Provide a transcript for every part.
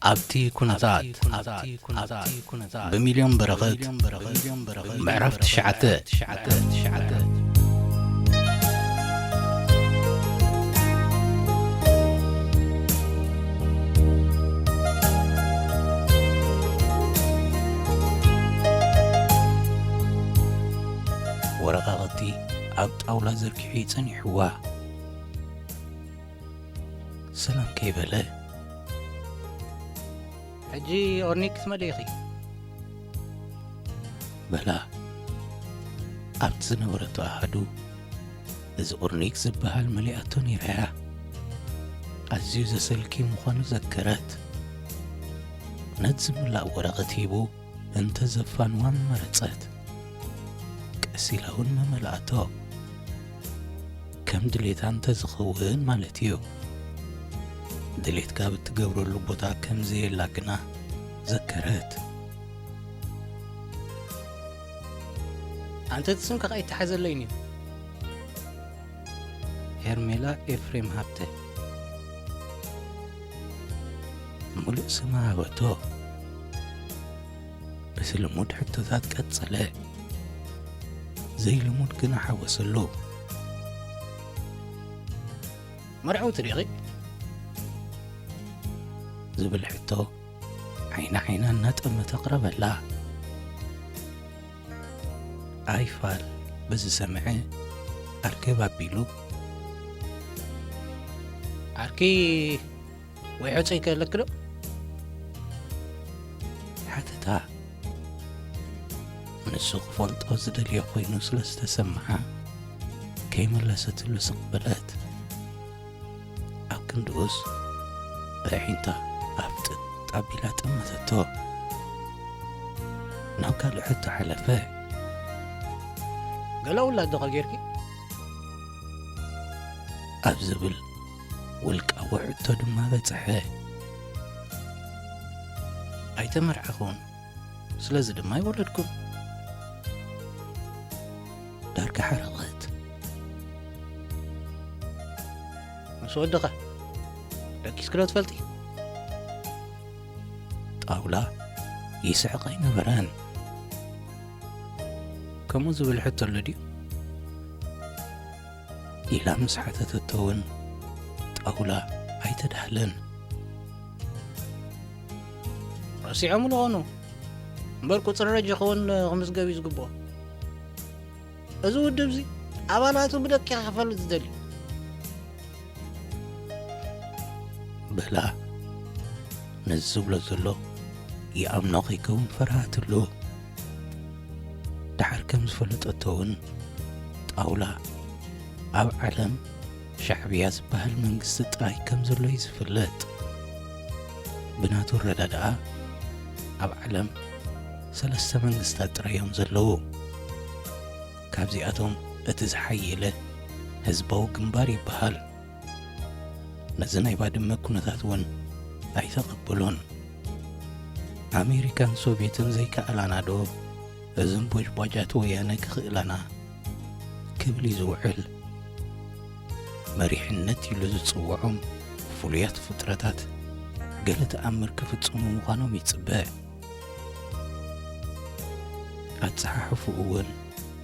ኣብቲ ኩነታት፣ ኣብቲ ኩነታት፣ ብሚልዮን በረኸት፣ ምዕራፍ ትሽዓተ። ወረቓቕቲ ኣብ ጣውላ ዘርጊሑ ይጸኒሕዋ። ሰላም ከይበለ፣ "ሕጂ ኦርኒክ ክትመልኢ ኢኺ?" በላ። ኣብቲ ዝነበረቶ ኣሃዱ፣ እዚ ኦርኒክ ዝበሃል መሊኣቶ ነይራያ። ኣዝዩ ዘሰልኪ ምዃኑ ዘከረት። ነቲ ዝምላእ ወረቐት ሂቡ፣ እንተ ዘፋንዋ መረጸት። ቀስ ኢላ እውን መመልኣቶ። ከም ድሌታ እንተ ዝኸውን ማለት እዩ። ድሌትካ ብትገብረሉ ቦታ ከም ዘየላ ግና ዘከረት። "ኣንተ እቲ ስምካ ከኣ ኣይተሓዘለይን እዩ። ሄርሜላ ኤፍሬም ሃብተ." ምሉእ ስማ ሃበቶ። በቲ ልሙድ ሕቶታት ቀጸለ። ዘይልሙድ ግና ሓወሰሉ። "መርዓዊ ትሪኺ?" ዝብል ሕቶ ዓይኒ ዓይና እናጠመተ ኣቕረበላ። ኣይፋል በዚ ሰምዐ ኣርገብ ኣቢሉ፣ "ዓርኪ ወይ ሕጹይ ከለኪ ዶ?" ሓተታ። ንሱ ክፈልጦ ዝደልዮ ኮይኑ ስለ ዝተሰምዓ፣ ከይመለሰትሉ ስቕ በለት። ኣብ ክንድኡስ ኣዒንታ ኣፍጥጥ ኣቢላ ጠመተቶ። ናብ ካልእ ሕቶ ሓለፈ። "ገለ ውላድ ዶኸ ጌርኪ?" ኣብ ዝብል ውልቃዊ ሕቶ ድማ በጽሐ። "ኣይተመርዓኹን፣ ስለዚ ድማ ኣይወለድኩን." ዳርጋ ሓረቐት። "ምስ ወድኻ ደቂስኪ ዶ ትፈልጢ?" ጣውላ ይስሕቕ ኣይነበረን። "ከምኡ ዝብል ሕቶ ኣሎ ድዩ?" ኢላ ምስ ሓተተቶ እውን ጣውላ ኣይተዳህለን። "ረሲዖም ዝኾኑ እምበር ቁጽሪ ረጂ ክኸውን ክምዝገብ እዩ ዝግብኦ። እዚ ውድብ እዚ ኣባላቱ ብደቂቕ ክፈልጥ ዝደሊ" በላ። ነዚ ዝብሎ ዘሎ ይኣምኖ ከይከውን ፈርሃትሉ። ደሓር ከም ዝፈለጠቶ እውን ጣውላ ኣብ ዓለም ሻዕብያ ዝበሃል መንግስቲ ጥራይ ከም ዘሎ እዩ ዝፍለጥ። ብናቱ ኣረዳድኣ ኣብ ዓለም ሰለስተ መንግስታት ጥራይ እዮም ዘለዉ። ካብዚኣቶም እቲ ዝሓየለ ህዝባዊ ግንባር ይበሃል። ነዚ ናይ ባድመ ኩነታት እውን ኣይተቐበሎን። ኣሜሪካን ሶቪየትን ዘይከኣላና ዶ እዘን ቦጅቧጃት ወያነ ክኽእላና ክብል እዩ ዝውዕል። መሪሕነት ኢሉ ዝጽውዖም ፍሉያት ፍጥረታት ገለ ተኣምር ክፍጽሙ ምዃኖም ይጽበ። ኣጸሓሕፍኡ እውን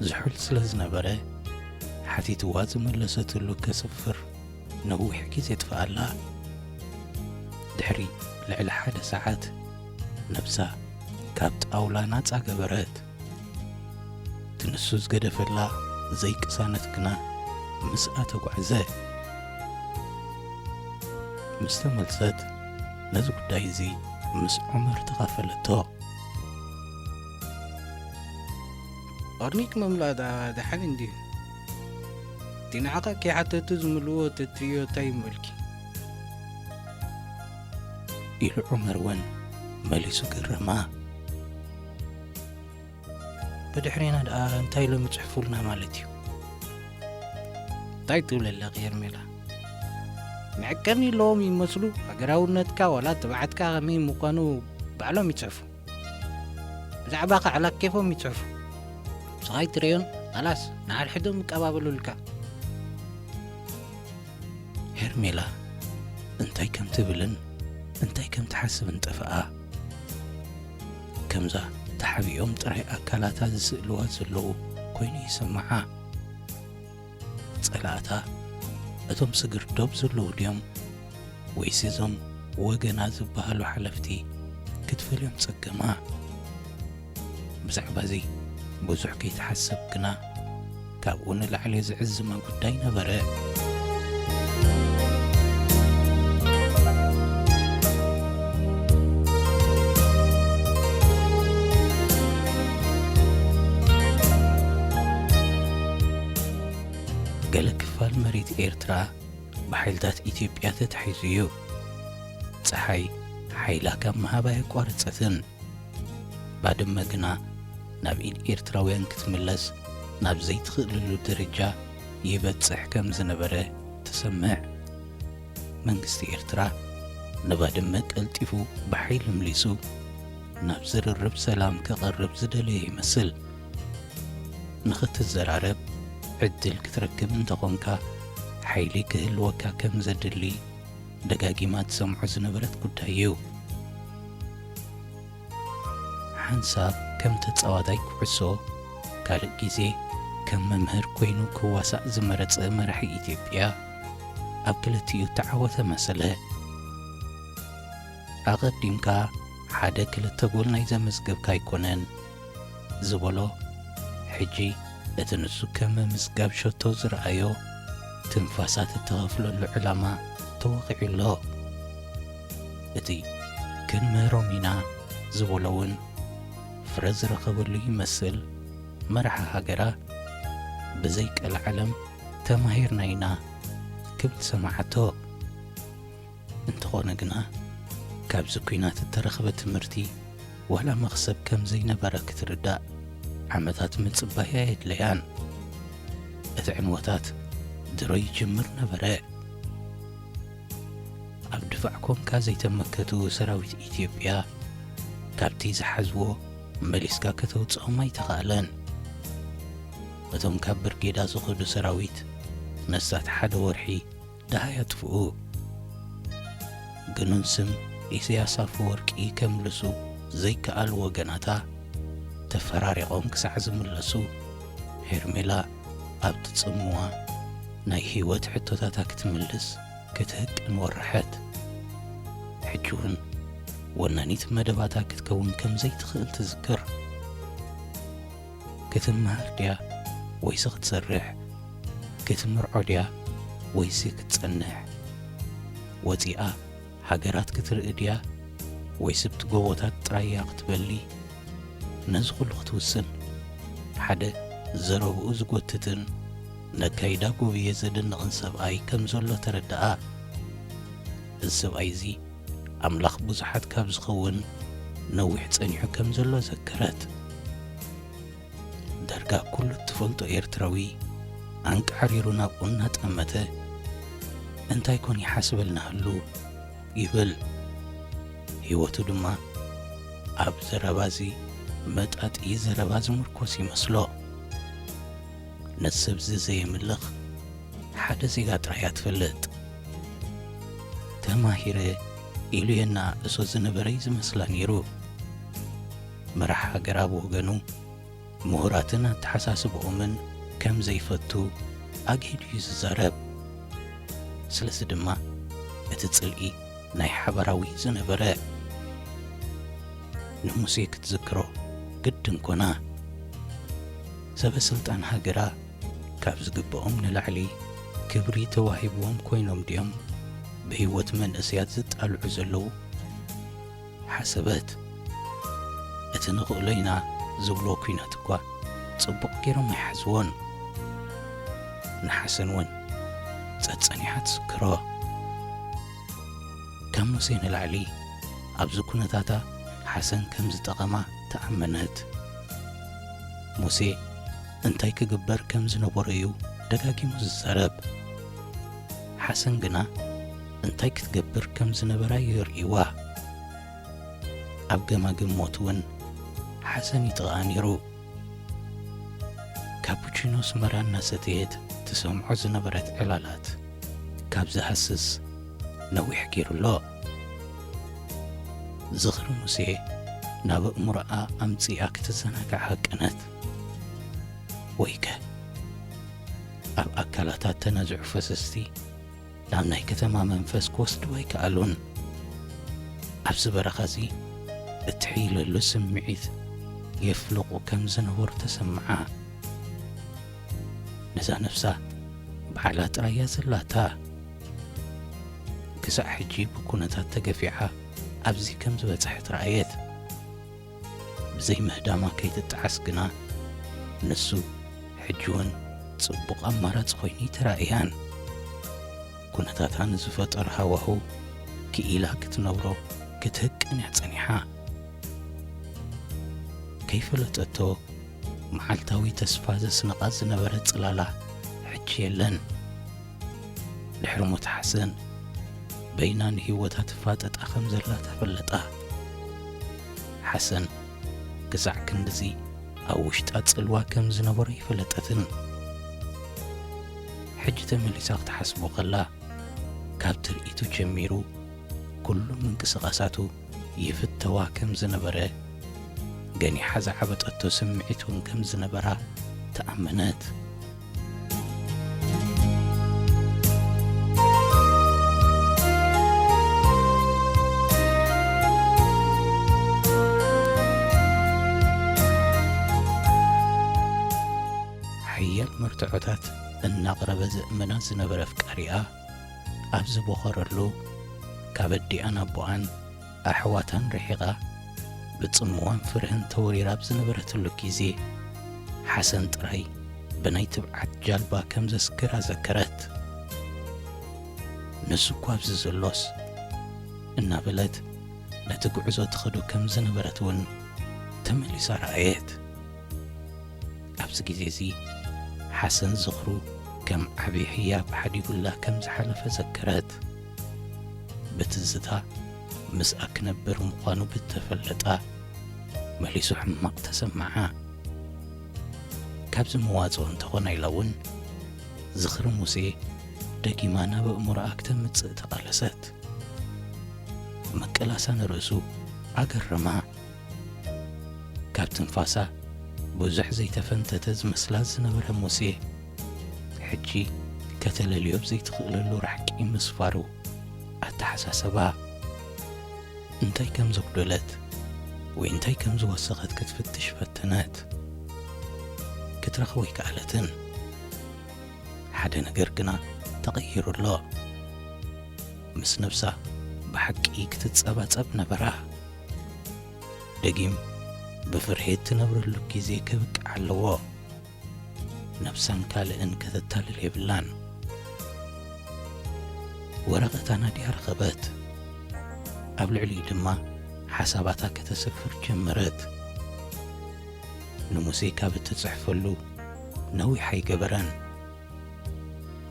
ዝሑል ስለ ዝነበረ፣ ሓቲትዋ ዝመለሰትሉ ከስፍር ነዊሕ ግዜ ጥፍኣላ። ድሕሪ ልዕሊ ሓደ ሰዓት ነብሳ ካብ ጣውላ ናጻ ገበረት። እቲ ንሱ ዝገደፈላ ዘይቅሳነት ግና ምስኣ ተጓዕዘ። ምስ ተመልሰት ነዚ ጉዳይ እዚ ምስ ዑመር ተኻፈለቶ። ኦርኒክ ምምላእ ደኣ ደሓን እንድዩ። እቲ ንዓኻ ከይሓተቱ ዝምልእዎ ተትርእዮ እንታይ ምበልኪ? ኢሉ ዑመር እውን መሊሱ ገረማ። ብድሕሬና ደኣ እንታይ ኢሎም ይጽሕፉልና ማለት እዩ? እንታይ ትብሊ ኣለኺ ሄርሜላ? መዐቀኒ ኣለዎም ይመስሉ። ሃገራውነትካ ዋላ ትብዓትካ ከመይ ምዃኑ ባዕሎም ይጽሕፉ። ብዛዕባኻ ኣላኬፎም ይጽሕፉ። ንስኻ ኣይትርእዮን፣ ኸላስ ንሓድሕዶም ይቀባበሉልካ። ሄርሜላ እንታይ ከም ትብልን እንታይ ከም ክትሓስብን ጠፍኣ። ከምዛ ተሓቢኦም ጥራይ ኣካላታ ዝስእልዋ ዘለዉ ኮይኑ ይስምዓ። ጸላእታ እቶም ስግር ዶብ ዘለዉ ድዮም ወይስ እዞም ወገና ዝበሃሉ ሓለፍቲ ክትፈልዮም ጸገማ። ብዛዕባ እዚ ብዙሕ ከይትሓስብ ግና ካብኡ ንላዕሊ ዝዕዝማ ጉዳይ ነበረ። ገለ ክፋል መሬት ኤርትራ ብሓይልታት ኢትዮጵያ ተታሒዙ እዩ። ጸሓይ ሓይላ ካብ ምሃብ ኣየቋረጸትን። ባድመ ግና ናብ ኢድ ኤርትራውያን ክትምለስ ናብ ዘይትኽእለሉ ደረጃ ይበጽሕ ከም ዝነበረ ትሰምዕ። መንግስቲ ኤርትራ ንባድመ ቀልጢፉ ብሓይሊ ምሊሱ ናብ ዝርርብ ሰላም ከቐርብ ዝደለየ ይመስል። ንኽትዘራረብ ዕድል ክትረክብ እንተኾንካ፣ ሓይሊ ክህልወካ ከም ዘድሊ ደጋጊማ ትሰምዖ ዝነበረት ጉዳይ እዩ። ሓንሳብ ከም ተጻዋታይ ኩዕሶ፣ ካልእ ግዜ ከም መምህር ኮይኑ ክዋሳእ ዝመረጸ መራሒ ኢትዮጵያ፣ ኣብ ክልቲኡ እተዓወተ መሰለ። ኣቐዲምካ ሓደ ክልተ ጎል ናይ ዘመዝገብካ ኣይኮነን ዝበሎ፣ ሕጂ እቲ ንሱ ከም ምምዝጋብ ሸቶ ዝረኣዮ፣ ትንፋሳት እተኸፍለሉ ዕላማ ተወቒዑ ኣሎ። እቲ ክንምህሮም ኢና ዝበሎ እውን ፍረ ዝረኸበሉ ይመስል። መራሒ ሃገራ ብዘይ ቀልዓለም ተማሂርና ኢና ክብል ሰማዓቶ። እንተኾነ ግና፣ ካብዚ ኲናት እተረኽበ ትምህርቲ ዋላ መኽሰብ ከም ዘይነበራ ክትርዳእ ዓመታት ምጽባይ ኣየድለያን። እቲ ዕንወታት ድሮ ይጅምር ነበረ። ኣብ ድፋዕ ኮንካ ዘይተመከቱ ሰራዊት ኢትዮጵያ ካብቲ ዝሓዝዎ መሊስካ ከተውጽኦም ኣይተኻእለን። እቶም ካብ ብርጌዳ ዝኸዱ ሰራዊት ነሳት ሓደ ወርሒ ደሃይ ኣጥፍኡ። ግኑን ስም ኢሳያስ ኣፈወርቂ ከምልሱ ዘይከኣሉ ወገናታ ተፈራሪቖም ክሳዕ ዝምለሱ፣ ሄርሜላ ኣብቲ ጽምዋ ናይ ህይወት ሕቶታታ ክትምልስ ክትህቅን ወረሐት። ሕጂ እውን ወናኒት መደባታ ክትከውን ከም ዘይትኽእል ትዝክር። ክትመሃር ድያ ወይሲ ክትሰርሕ? ክትምርዖ ድያ ወይሲ ክትጸንሕ? ወጺኣ ሃገራት ክትርኢ ድያ ወይስ ኣብቲ ጎቦታት ጥራይ እያ ክትበሊ? ነዚ ኩሉ ክትውስን፣ ሓደ ዘረብኡ ዝጎትትን ነካይዳ ጎብየ ዘደንቕን ሰብኣይ ከም ዘሎ ተረድኣ። እዚ ሰብኣይ እዚ ኣምላኽ ብዙሓት ካብ ዝኸውን ነዊሕ ጸኒሑ ከም ዘሎ ዘከረት። ዳርጋ ኩሉ እትፈልጦ ኤርትራዊ ኣንቃዕሪሩ ናብኡ እናጠመተ፣ "እንታይ ኮን ይሓስበልና ህሉ?" ይብል። ህይወቱ ድማ ኣብ ዘረባዚ መጣጢ ዘረባ ዝምርኮስ ይመስሎ። ነቲ ሰብዚ ዘየምልኽ ሓደ ዜጋ ጥራይ እያ ትፈልጥ። ተማሂረ ኢሉ የነኣእሶ ዝነበረ እዩ ዝመስላ ነይሩ። መራሕ ሃገር ኣብ ወገኑ፣ ምሁራትን ኣተሓሳስብኦምን ከም ዘይፈቱ ኣግሂዱ እዩ ዝዛረብ። ስለዚ ድማ እቲ ጽልኢ ናይ ሓባራዊ ዝነበረ። ንሙሴ ክትዝክሮ ግድን ኮና። ሰበ ስልጣን ሃገራ ካብ ዝግብኦም ንላዕሊ ክብሪ ተዋሂብዎም ኮይኖም ድዮም ብህይወት መንእሰያት ዝጣልዑ ዘለዉ? ሓሰበት። እቲ ንኽእሎ ኢና ዝብሎ ኲናት እኳ ጽቡቕ ገይሮም ኣይሓዝዎን። ንሓሰን እውን ጸጸኒሓ ትዝክሮ። ካብ ሙሴ ንላዕሊ ኣብዚ ኩነታታ ሓሰን ከም ዝጠቐማ ተኣመነት። ሙሴ እንታይ ክግበር ከም ዝነበሮ እዩ ደጋጊሙ ዝዛረብ። ሓሰን ግና እንታይ ክትገብር ከም ዝነበራ እዩ የርእይዋ። ኣብ ገማግም ሞት እውን ሓሰን ይጥቕኣ ነይሩ። ካፑቺኖ ኣስመራ እናሰተየት ትሰምዖ ዝነበረት ዕላላት ካብ ዝሃስስ ነዊሕ ገይሩ ኣሎ። ዝኽሪ ሙሴ ናብ ኣእምሮኣ ኣምጺኣ ክትዘናጋዕ ሃቀነት። ወይከ ኣብ ኣካላታ እተነዝዑ ፈሰስቲ ናብ ናይ ከተማ መንፈስ ክወስድዋ ኣይከኣሉን። ኣብዚ በረኻ እዚ እትሕይለሉ ስምዒት የፍልቑ ከም ዝነበሩ ተሰምዓ። ነዛ ነፍሳ ባዕላ ጥራይ እያ ዘላታ። ክሳዕ ሕጂ ብኩነታት ተገፊዓ ኣብዚ ከም ዝበጽሐት ረኣየት። ብዘይ ምህዳማ ከይትጠዓስ ግና፣ ንሱ ሕጂ እውን ጽቡቕ ኣማራጺ ኮይኑ ኣይተራእያን። ኩነታታ ንዝፈጠሮ ሃዋህው ክኢላ ክትነብሮ ክትህቅን እያ ጸኒሓ። ከይፈለጠቶ መዓልታዊ ተስፋ ዘስንቓ ዝነበረ ጽላላ ሕጂ የለን። ድሕሪ ሞት ሓሰን፣ በይና ንህይወታ ትፋጠጣ ከም ዘላ ተፈለጣ። ሓሰን ክሳዕ ክንድዚ ኣብ ውሽጣ ጽልዋ ከም ዝነበሮ ኣይፈለጠትን። ሕጂ ተመሊሳ ክትሓስቦ ከላ፣ ካብ ትርኢቱ ጀሚሩ ኩሉ ምንቅስቓሳቱ ይፍተዋ ከም ዝነበረ፣ ገኒሓ ዝዓበጠቶ ስምዒት እውን ከም ዝነበራ ተኣመነት። ሓያል መርትዖታት እናቕረበ ዘእመና ዝነበረ ኣፍቃሪኣ፣ ኣብ ዝበኾረሉ፣ ካብ ኣዲኣን ኣቦኣን ኣሕዋታን ርሒቓ፣ ብጽምዋን ፍርህን ተወሪራ ኣብ ዝነበረትሉ ግዜ፣ ሓሰን ጥራይ ብናይ ትብዓት ጃልባ ከም ዘስግራ ዘከረት። "ንሱ እኳ ኣብዚ ዘሎስ?" እናበለት ነቲ ጉዕዞ ትኸዶ ከም ዝነበረት እውን ተመሊሳ ረኣየት። ኣብዚ ግዜ እዚ ሓሰን ዝኽሩ ከም ዓቢ ህያብ ሓዲጉላ ከም ዝሓለፈ ዘከረት። ብትዝታ ምስኣ ክነብር ምዃኑ ብተፈለጣ፣ መሊሱ ሕማቕ ተሰምዓ። ካብዚ መዋጽኦ እንተኾነ ኢላ እውን ዝኽሪ ሙሴ ደጊማ ናብ ኣእምሮኣ ክተምጽእ ተቓለሰት። ምቅላሳ ንርእሱ ኣገረማ። ካብ ትንፋሳ ብዙሕ ዘይተፈንተተ ዝመስላ ዝነበረ ሙሴ፣ ሕጂ ከተለልዮ ብዘይትኽእለሉ ራሕቂ ምስፋሩ ኣተሓሳሰባ። እንታይ ከም ዘጉደለት ወይ እንታይ ከም ዝወሰኸት ክትፍትሽ ፈተነት። ክትረኽቦ ኣይከኣለትን። ሓደ ነገር ግና ተቐይሩ ኣሎ። ምስ ነብሳ ብሓቂ ክትጸባጸብ ነበራ። ደጊም ብፍርሄት ትነብረሉ ግዜ ክብቅዕ ኣለዎ። ነብሳን ካልእን ከተታልል የብላን። ወረቐታ ናድያ ረኸበት። ኣብ ልዕሊኡ ድማ ሓሳባታ ከተስፍር ጀመረት። ንሙሴ ካብ እትጽሕፈሉ ነዊሕ ኣይገበረን።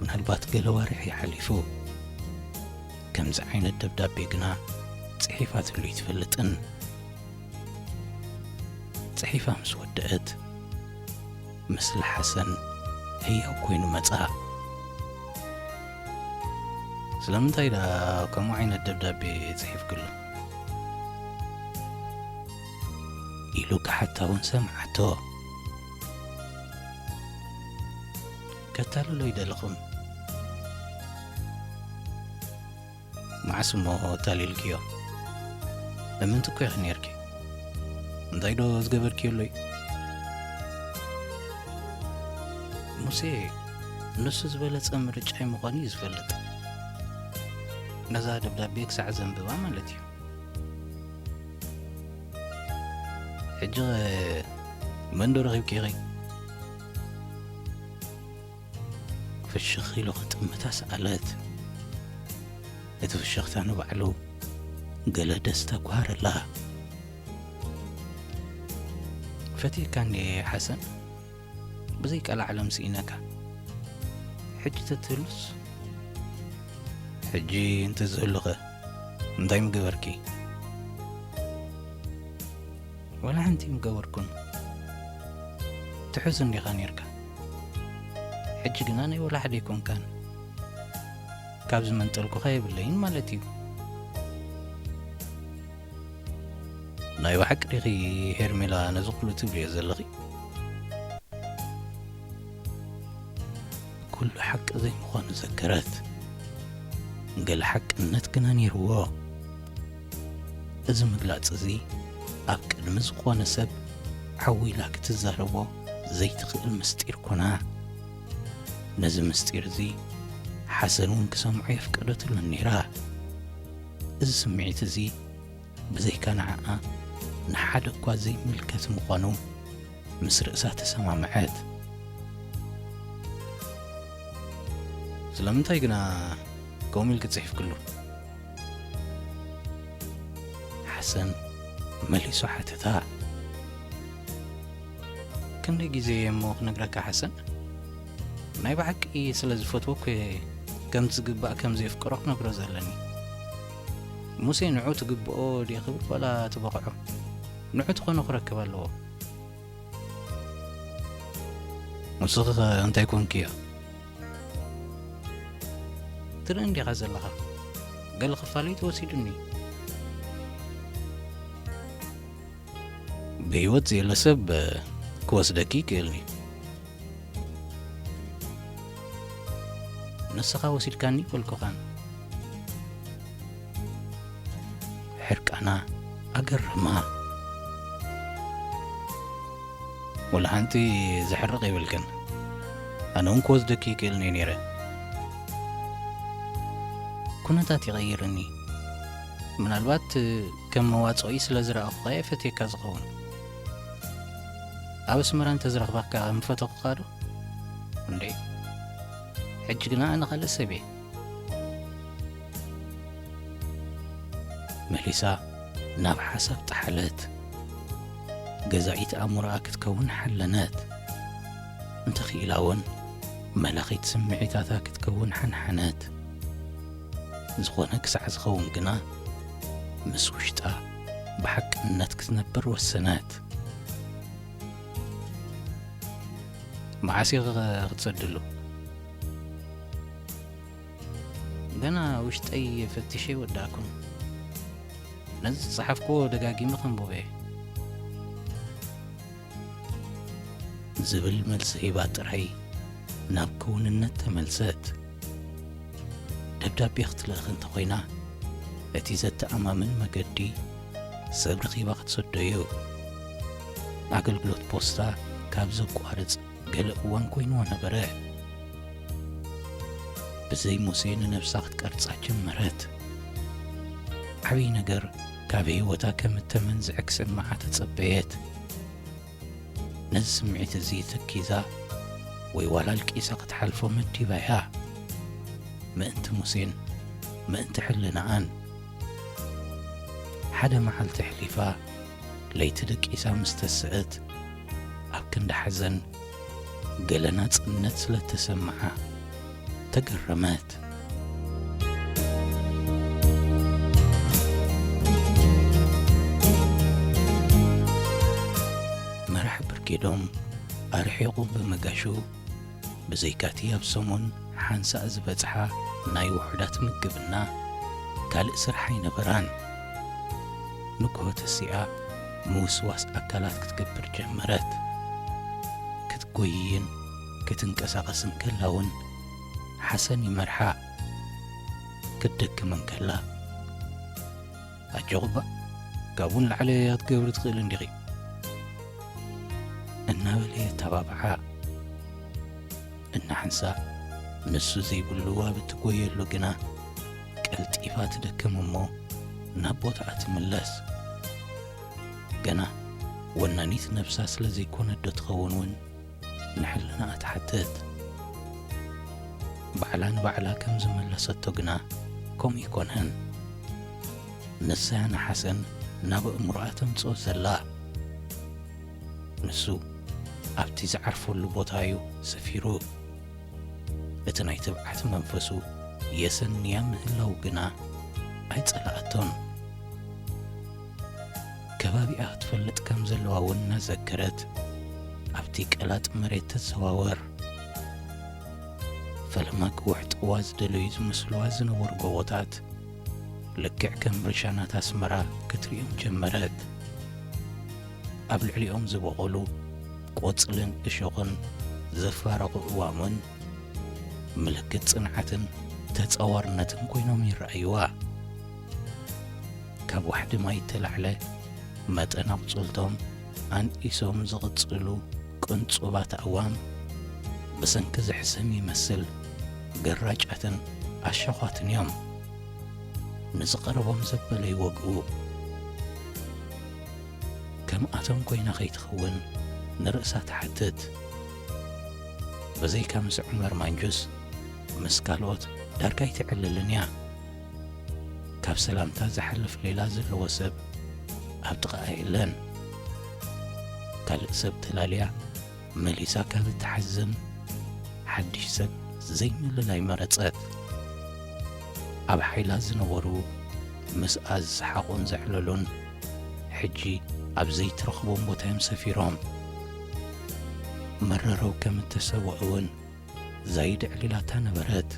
ምናልባት ገለ ዋርሕ ይሓሊፉ። ከምዚ ዓይነት ደብዳቤ ግና ጽሒፋትሉ ኣይትፈልጥን። ጽሒፋ ምስ ወደአት፣ ምስሊ ሓሰን ህያው ኮይኑ መጻ። "ስለምንታይ ደኣ ከምኡ ዓይነት ደብዳቤ ጽሒፍክሉ?" ኢሉ ክሓታ እውን ሰምዓቶ። "ከታልሎ ይደለኹም?" "መዓስ እሞ ኣታሊልክዮ? እምንቲ እኮ ኢኺ ነይርኪ። እንታይ ዶ ዝገበርክዮ ኣሎ እዩ?" ሙሴ ንሱ ዝበለጸ ምርጫይ ምዃኑ እዩ ዝፈልጥ። ነዛ ደብዳቤ ክሳዕ ዘንብባ ማለት እዩ። "ሕጂ ኸ መን ዶ ረኺብኪ ኢኺ?" ፍሽኽ ኢሉ ክጥምታ ሰኣለት። እቲ ፍሽኽታ ንባዕሉ ገለ ደስታ ጓሃረላ። "ፈትየካ እንድየ ሓሰን፣ ብዘይ ቀልዓለም ስኢነካ። ሕጂ ተትህሉስ?" "ሕጂ እንተዝህሉኸ እንታይ ምገበርኪ?" "ዋላ ሓንቲ ምገበርኩን። ትሑዝ እንዲኻ ነይርካ። ሕጂ ግና ናይ ዋላ ሓደ ኣይኮንካን። ካብ ዝመንጠልኩኻ የብለይን ማለት እዩ። ናይ ብሓቂ ዲኺ ሄርሜላ ነዚ ኩሉ ትብልዮ ዘለኺ? ኩሉ ሓቂ ዘይምዃኑ ዘከረት። ገለ ሓቅነት ግና ነይርዎ። እዚ ምግላጽ እዚ ኣብ ቅድሚ ዝኾነ ሰብ ዓው ኢላ ክትዛረቦ ዘይትኽእል ምስጢር ኮና። ነዚ ምስጢር እዚ ሓሰን እውን ክሰምዖ የፍቀደትሉን ነይራ። እዚ ስምዒት እዚ ብዘይካ ንዓኣ ንሓደ እኳ ዘይምልከት ምዃኑ ምስ ርእሳ ተሰማምዐት። ስለምንታይ ግና ከምኡ ኢልኪ ጽሒፍክሉ? ሓሰን መሊሱ ሓተታ። ክንደይ ግዜ እየ እሞ ክነግረካ ሓሰን? ናይ ብሓቂ ስለ ዝፈትወኩ እየ ከም ዝግባእ ከም ዘየፍቅሮ ክነግሮ ዘለኒ። ሙሴ ንዑ ትግብኦ ድየ ክብል ዋላ ትበቕዖ? ንዑ ትኾኖ ክረክብ ኣለዎ። ንስኺ ኸ እንታይ ኮንክዮ? ትርኢ እንዲኻ ዘለኻ፣ ገለ ክፋለይ ተወሲዱኒ። ብህይወት ዘየለ ሰብ ክወስደኪ ይክእልኒ። ንስኻ ወሲድካኒ ይፈልኩኻን። ሕርቃና ኣገረማ። ወላ ሓንቲ ዘሕርቕ የብልክን። ኣነ እውን ክወስደኪ ይክእልኒ ነይረ። ኩነታት ይቐይርኒ። ምናልባት ከም መዋጽኦይ ስለ ዝረኣኹኻ እየ ፈትየካ ዝኸውን። ኣብ ኣስመራ እንተዝረኽባካ ምፈተኹኻ ዶ? እንዴ፣ ሕጂ ግና ኣነ ካልእ ሰብ እየ። መሊሳ ናብ ሓሳብ ጠሓለት። ገዛኢት ኣእምሮኣ ክትከውን ሓለነት። እንተኽኢላ እውን መላኺት ስምዒታታ ክትከውን ሓንሓነት። ዝኾነ ክሳዕ ዝኸውን ግና ምስ ውሽጣ ብሓቅነት ክትነብር ወሰነት። መዓስ ኢኺ ኸ ክትሰድሉ? ገና ውሽጠይ ፈቲሸ ኣይወዳእኩን። ነዚ ዝጸሓፍክዎ ደጋጊመ ከንብቦ እየ። ዝብል መልሲ ሂባ ጥራይ ናብ ክውንነት ተመልሰት። ደብዳቤ ክትልእኽ እንተኾይና፣ እቲ ዘተኣማምን መገዲ ሰብ ረኺባ ክትሰዶ እዩ። ኣገልግሎት ፖስታ ካብ ዘቋርጽ ገለ እዋን ኮይንዎ ነበረ። ብዘይ ሙሴ ንነብሳ ክትቀርጻ ጀመረት። ዓብዪ ነገር ካብ ህይወታ ከም እተመንዝዐ ክስምዓ ተጸበየት። ነዚ ስምዒት እዚ ተኪዛ ወይ ዋላ ኣልቂሳ ክትሓልፎ መዲባ እያ። ምእንቲ ሙሴን ምእንቲ ሕልናኣን። ሓደ መዓልቲ ኣሕሊፋ ለይቲ ደቂሳ ምስ ተስእት፣ ኣብ ክንዲ ሓዘን ገለ ናጽነት ስለ ተሰምዓ ተገረመት። መራሕ ብርጌዶም ኣርሒቑ ብምጋሹ፣ ብዘይካቲ ኣብ ሰሙን ሓንሳእ ዝበጽሓ ናይ ውሑዳት ምግብና፣ ካልእ ስራሕ ኣይነበራን። ንግሆ ተሲኣ ምውስዋስ ኣካላት ክትገብር ጀመረት። ክትጎይይን ክትንቀሳቐስን ከላ እውን ሓሰን ይመርሓ። ክትደክም እንከላ፣ "ኣጆኺ እባ፣ ካብኡ ንላዕሊ ክትገብሪ ትኽእሊ እንዲኺ?" እናበለ የተባብዓ። እናሓንሳ ንሱ ዘይብሉ ኣብ እትጎየሉ ግና ቀልጢፋ ትደክም እሞ ናብ ቦታኣ ትምለስ። ገና ወናኒት ነብሳ ስለ ዘይኮነት ዶ ትኸውን እውን ንሕልናኣ ትሓትት። ባዕላ ንባዕላ ከም ዝመለሰቶ ግና ከምኡ ኣይኮነን። ንሳ እያ ንሓሰን ናብ ኣእምሮኣ ተምጽኦ ዘላ። ንሱ ኣብቲ ዝዓርፈሉ ቦታ እዩ ሰፊሩ። እቲ ናይ ትብዓት መንፈሱ የሰንያ ምህላው ግና ኣይጸላኣቶን። ከባቢኣ ክትፈልጥ ከም ዘለዋ እውን እናዘከረት ኣብቲ ቀላጥ መሬት ትዘዋወር። ፈለማ ቅውሕ ጥዋ ዝደለዩ ዝመስልዋ ዝነበሩ ጎቦታት ልክዕ ከም ርሻናት ኣስመራ ክትርእዮም ጀመረት። ኣብ ልዕሊኦም ዝበቖሉ ቆጽልን እሾኽን ዘፋረቑ እዋሙን ምልክት ጽንዓትን ተጻዋርነትን ኮይኖም ይረኣይዋ። ካብ ዋሕዲ ማይ እተላዕለ መጠን ኣቑጽልቶም ኣንኢሶም ዝቕጽሉ ቅንጹባት ኣእዋም ብሰንኪ ዝሕሰም ይመስል ግራጫትን ኣሻዃትን እዮም። ንዝቐረቦም ዘበለ ይወግኡ። ከምኣቶም ኮይና ከይትኸውን ንርእሳ ትሓትት። ብዘይካ ምስ ዑመር ማንጁስ፣ ምስ ካልኦት ዳርጋ ኣይትዕልልን እያ። ካብ ሰላምታ ዝሓልፍ ሌላ ዘለዎ ሰብ ኣብ ጥቓኣ የለን። ካልእ ሰብ ተላልያ መሊሳ ካብ እትሓዝን፣ ሓድሽ ሰብ ዘይምልላይ መረጸት። ኣብ ሓይላ ዝነበሩ፣ ምስኣ ዝሰሓቑን ዘዕለሉን፣ ሕጂ ኣብ ዘይትረኽቦም ቦታ እዮም ሰፊሮም። መረረው ከም እተሰወ እውን ዛይድ ኣዕሊላታ ነበረት።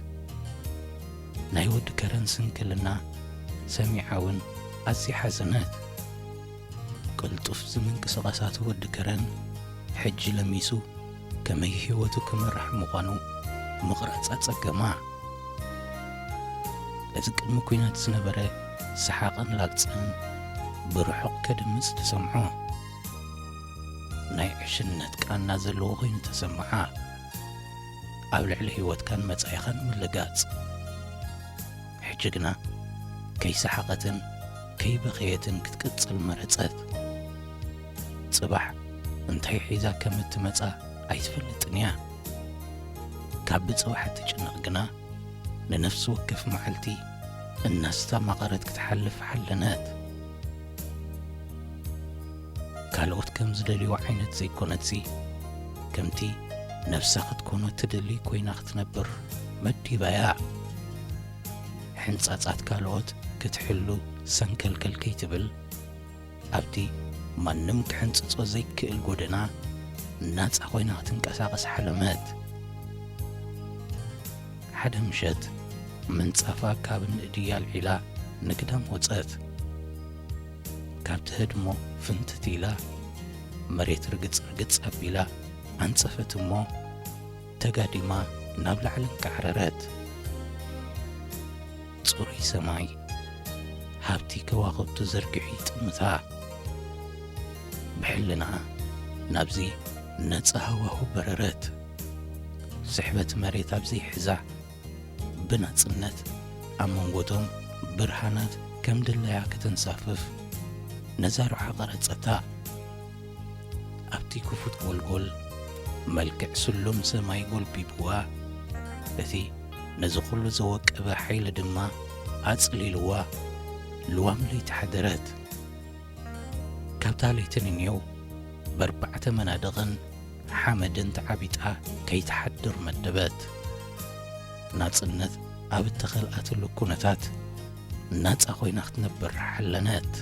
ናይ ወዲ ከረን ስንክልና ሰሚዓ እውን ኣዝያ ሓዘነት። ቅልጡፍ ዝምንቅስቓሳት ወዲ ከረን ሕጂ ለሚሱ ከመይ ህይወቱ ክመርሕ ምዃኑ ምቕራጽ ኣጸገማ። እዚ ቅድሚ ኲናት ዝነበረ ሰሓቕን ላግጽን ብርሑቕ ከድምጽ ተሰምዖ። ናይ ዕሽነት ቃና ዘለዎ ኮይኑ ተሰምዓ። ኣብ ልዕሊ ህይወትካን መጻኢኻን ምልጋጽ። ሕጂ ግና ከይሰሓቐትን ከይበኸየትን ክትቅጽል መረጸት። ጽባሕ እንታይ ሒዛ ከም እትመጻ ኣይትፈልጥን እያ። ካብ ብጽባሕ እትጭነቕ ግና ንነፍሲ ወከፍ መዓልቲ እናስተማቐረት ክትሓልፍ ሓለነት። ካልኦት ከም ዝደልይዎ ዓይነት ዘይኮነትሲ፣ ከምቲ ነፍሳ ክትኮኖ ትደሊ ኮይና ክትነብር መዲባያ። ሕንጻጻት ካልኦት ክትሕሉ ሰንከልከል ከይትብል፣ ኣብቲ ማንም ክሕንጽጾ ዘይክእል ጎደና ናጻ ኮይና ክትንቀሳቐስ ሓለመት። ሓደ ምሸት ምንጻፋ ካብ ንእድያ ኣልዒላ ንግዳም ወጸት። ካብ ትህድሞ ፍንትት ኢላ መሬት ርግጽ ርግጽ ኣቢላ ኣንጸፈት እሞ ተጋዲማ ናብ ላዕሊ እንቃዕረረት። ጽሩይ ሰማይ፣ ሃብቲ ከዋኽብቱ ዘርጊሑ ይጥምታ። ብሕልናኣ ናብዚ ነጻ ሃዋሁ በረረት። ስሕበት መሬት ኣብ ዘይሕዛ፣ ብናጽነት ኣብ መንጎቶም ብርሃናት ከም ድላያ ከተንሳፍፍ ነዛ ሩሓ ቀረጸታ። ኣብቲ ክፉት ጎልጎል፣ መልክዕ ስሉም ሰማይ ጎልቢብዋ፣ እቲ ነዚ ኩሉ ዘወቀበ ሓይሊ ድማ ኣጽሊልዋ፣ ልዋም ለይቲ ሓደረት። ካብታ ለይቲ ንኔው፣ በርባዕተ መናድቕን ሓመድን ተዓቢጣ ከይትሓድር መደበት። ናጽነት ኣብ እተኸልኣትሉ ኩነታት፣ ናጻ ኮይና ክትነብር ሓለነት።